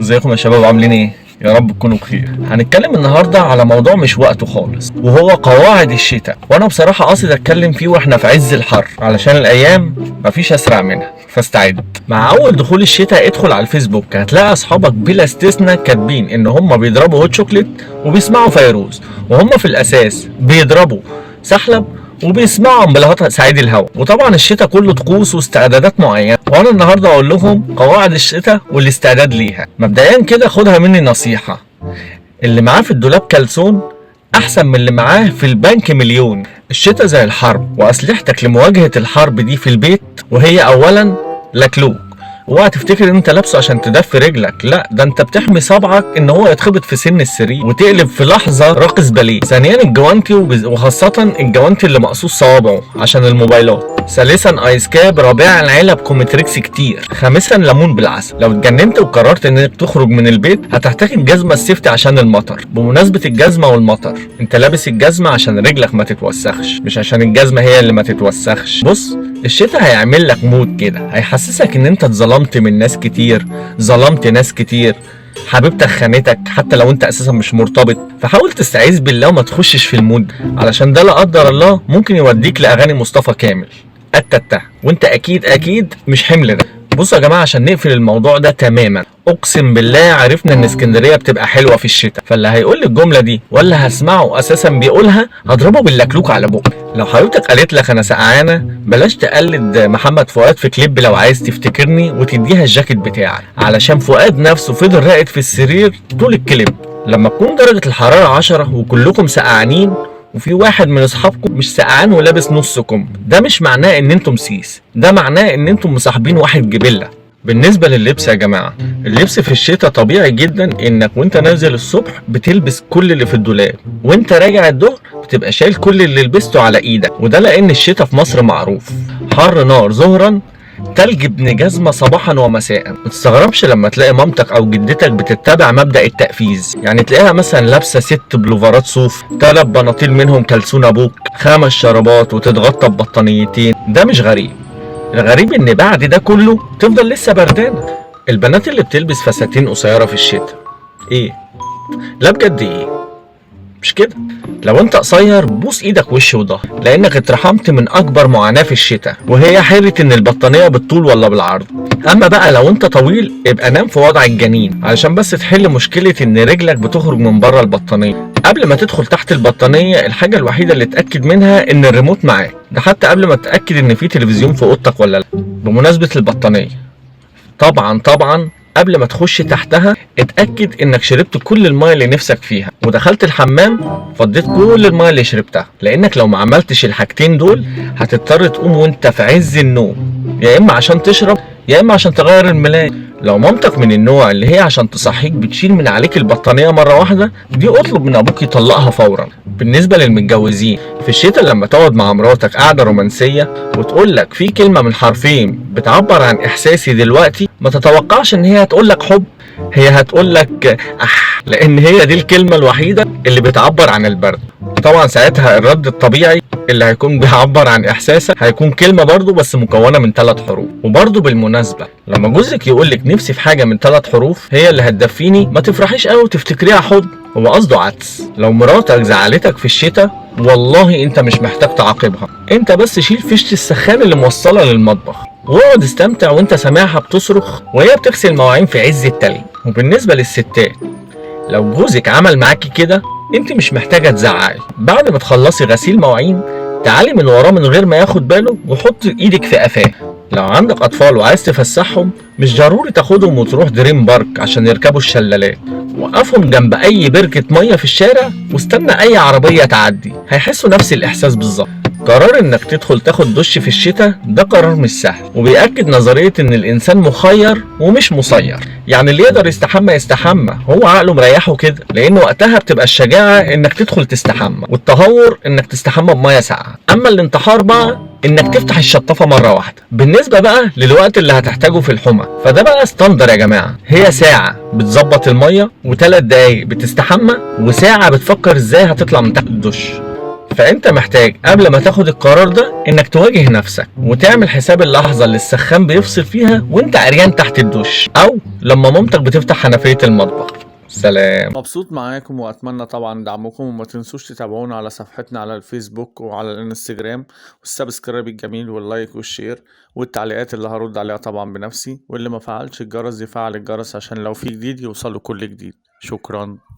ازيكم يا شباب، عاملين ايه؟ يا رب تكونوا بخير. هنتكلم النهارده على موضوع مش وقته خالص، وهو قواعد الشتاء. وانا بصراحة قاصد اتكلم فيه واحنا في عز الحر، علشان الايام مفيش اسرع منها، فاستعد. مع اول دخول الشتاء ادخل على الفيسبوك، هتلاقي اصحابك بلا استثناء كاتبين ان هم بيضربوا hot chocolate وبيسمعوا فيروز، وهم في الاساس بيضربوا سحلب وبيسمعوا بلاهات سعيد الهوى. وطبعا الشتاء كله طقوس واستعدادات معينة، وانا النهارده اقول لهم قواعد الشتاء والاستعداد ليها. مبدئيا كده خدها مني نصيحة، اللي معاه في الدولاب كلسون احسن من اللي معاه في البنك مليون. الشتاء زي الحرب، واسلحتك لمواجهة الحرب دي في البيت، وهي اولا لكلوك. اوعى تفتكر ان انت لابسه عشان تدفي رجلك، لا ده انت بتحمي صبعك ان هو يتخبط في سن السرير وتقلب في لحظة راقص باليه. ثانيا الجوانتي، وخاصة الجوانتي اللي مقصوص صوابعه عشان الموبايلات. ثالثا ice cap. رابعا علب كومتريكس كتير. خامسا ليمون بالعسل. لو اتجننت وقررت انك تخرج من البيت هتحتاج الجزمة ال safety عشان المطر. بمناسبة الجزمة والمطر، انت لابس الجزمة عشان رجلك ما تتوسخش، مش عشان الجزمة هي اللي ما تتوسخش. بص، الشتاء هيعمل لك mood كده، هيحسسك ان انت اتظلمت من ناس كتير، ظلمت ناس كتير، حبيبتك خانتك حتى لو انت اساسا مش مرتبط. فحاول تستعيذ بالله وما تخشش في ال mood، علشان ده لا قدر الله ممكن يوديك لاغاني مصطفى كامل التتة، وانت اكيد اكيد مش حمل ده. بصوا يا جماعة، عشان نقفل الموضوع ده تماما، اقسم بالله عرفنا ان اسكندرية بتبقى حلوة في الشتاء، فاللي هيقول لي الجملة دي ولا هسمعه اساسا بيقولها هضربه باللكلوك على بقه. لو حبيبتك قالت لك انا سقعانه، بلاش تقلد محمد فؤاد في كليب لو عايز تفتكرني وتديها الجاكيت بتاعك، علشان فؤاد نفسه فضل راقد في السرير طول الكليب. لما تكون درجه الحرارة 10 وكلكم سقعانين وفي واحد من اصحابكم مش سقعان ولابس نص كم، ده مش معناه ان انتم سيس، ده معناه ان انتم مصاحبين واحد جبله. بالنسبة لللبس يا جماعة، اللبس في الشتاء طبيعي جدا انك وانت نازل الصبح بتلبس كل اللي في الدولاب، وانت راجع الظهر بتبقى شايل كل اللي لبسته على ايدك. وده لان الشتاء في مصر معروف حر نار ظهرا، تلج ابن جزمة صباحا ومساء. ما تستغربش لما تلاقي مامتك او جدتك بتتبع مبدأ التقفيز، يعني تلاقيها مثلا لابسة 6 بلوفرات صوف، 3 بناطيل منهم كلسون ابوك، 5 شرابات، وتتغطى ببطانيتين. ده مش غريب، الغريب ان بعد ده كله تفضل لسه بردانة. البنات اللي بتلبس فساتين قصيرة في الشتاء، ايه؟ لا بجد ايه؟ مش كده. لو انت قصير بوس ايدك وش وظهر، لانك اترحمت من اكبر معاناة في الشتاء، وهي حيرة ان البطانية بالطول ولا بالعرض. اما بقى لو انت طويل ابقى نام في وضع الجنين، علشان بس تحل مشكلة ان رجلك بتخرج من بره البطانية. قبل ما تدخل تحت البطانية الحاجة الوحيدة اللي تأكد منها ان الريموت معاك، ده حتى قبل ما تتأكد ان في تلفزيون في اوضتك ولا لا. بمناسبة البطانية، طبعا طبعا قبل ما تخش تحتها اتأكد انك شربت كل المية اللي نفسك فيها، ودخلت الحمام فضيت كل المية اللي شربتها، لانك لو ما عملتش الحاجتين دول هتضطر تقوم وانت في عز النوم، يا اما عشان تشرب يا اما عشان تغير الملاية. لو مامتك من النوع اللي هي عشان تصحيك بتشيل من عليك البطانية مرة واحدة، دي اطلب من ابوك يطلقها فورا. بالنسبة للمتجوزين في الشتاء، لما تقعد مع مراتك قعدة رومانسية وتقول لك في كلمة من حرفين بتعبر عن احساسي دلوقتي، ما تتوقعش ان هي هتقول لك حب، هي هتقول لك اح، لان هي دي الكلمة الوحيدة اللي بتعبر عن البرد. طبعا ساعتها الرد الطبيعي اللي هيكون بيعبر عن احساسك هيكون كلمة برضو بس مكونة من 3 حروف. وبرضو بالمناسبة لما جوزك يقولك نفسي في حاجة من 3 حروف هي اللي هتدفيني، ما تفرحيش قوي وتفتكريها حضن، هو قصده عدس. لو مراتك زعلتك في الشتاء والله انت مش محتاج تعاقبها، انت بس شيل فيشة السخان اللي موصلة للمطبخ واقعد استمتع وانت سامعها بتصرخ وهي بتغسل مواعين في عز التلج. وبالنسبة للستات، لو جوزك عمل معاكي كده انت مش محتاجة تزعقي، بعد ما تخلصي غسيل مواعين تعالي من وراه من غير ما ياخد باله وحط ايدك في قفاه. لو عندك اطفال وعايز تفسحهم مش ضروري تاخدهم وتروح دريم بارك عشان يركبوا الشلالات، وقفهم جنب اي بركة مية في الشارع واستنى اي عربية تعدي، هيحسوا نفس الاحساس بالظبط. قرار انك تدخل تاخد دش في الشتاء ده قرار مش سهل، وبيأكد نظرية ان الانسان مخير ومش مسير، يعني اللي يقدر يستحمى يستحمى، هو عقله مريحه كده، لان وقتها بتبقى الشجاعة انك تدخل تستحمى، والتهور انك تستحمى بمية ساقعة، اما الانتحار بقى انك تفتح الشطافة مرة واحدة. بالنسبة بقى للوقت اللي هتحتاجه في الحمى، فده بقى standard يا جماعة، هي ساعة بتظبط المية، و3 دقايق بتستحمى، وساعة بتفكر ازاي هتطلع من تحت الدش. فانت محتاج قبل ما تاخد القرار ده انك تواجه نفسك وتعمل حساب اللحظة اللي السخان بيفصل فيها وانت عريان تحت الدش، او لما مامتك بتفتح حنفية المطبخ. سلام. مبسوط معاكم واتمنى طبعا دعمكم، وما تنسوش تتابعونا على صفحتنا على الفيسبوك وعلى الانستجرام، وال subscribe الجميل وال like وال share والتعليقات اللي هرد عليها طبعا بنفسي، واللي ما فعلش الجرس يفعل الجرس عشان لو في جديد يوصله كل جديد. شكرا.